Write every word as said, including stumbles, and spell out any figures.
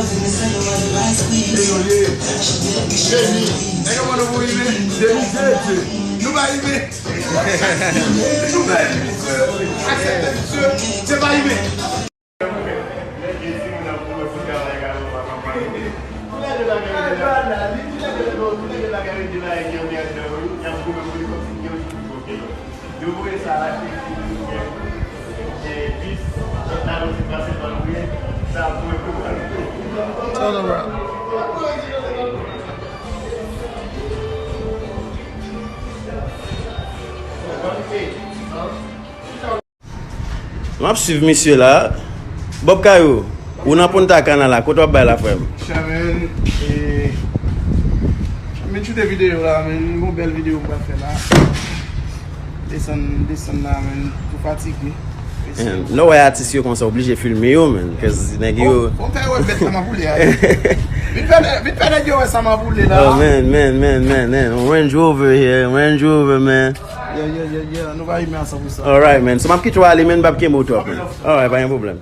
Nèg yo mande pou rive, de mizè, nou pa rive. Nou pa rive, aksepte misye, se pa rive. Turn around. M ap swiv misye la. Bob Kayou, ou nan Punta Cana la, kote w ap bay la, frè m? Shaman, e, m vin choute videyo la, men yon bèl videyo m pral fè la. Desann, desann la, men, tou fatige. Man, lè w wè atis yo konsa, oblije filme yo, man, 'cause nèg yo. Bon, bon, fè wè bèt sa m ap boule a. Vin fè, vin fè nèg yo wè sa m ap boule la. Oh, man, man, man, man, man. Range Rover here, Range Rover, man. Yeah, yeah, yeah, yeah. Nou va rive a san pou san. Alright, man. So, m ap kite w ale, man, m p ap kenbe w twòp, man. Alright, pa gen pwoblèm.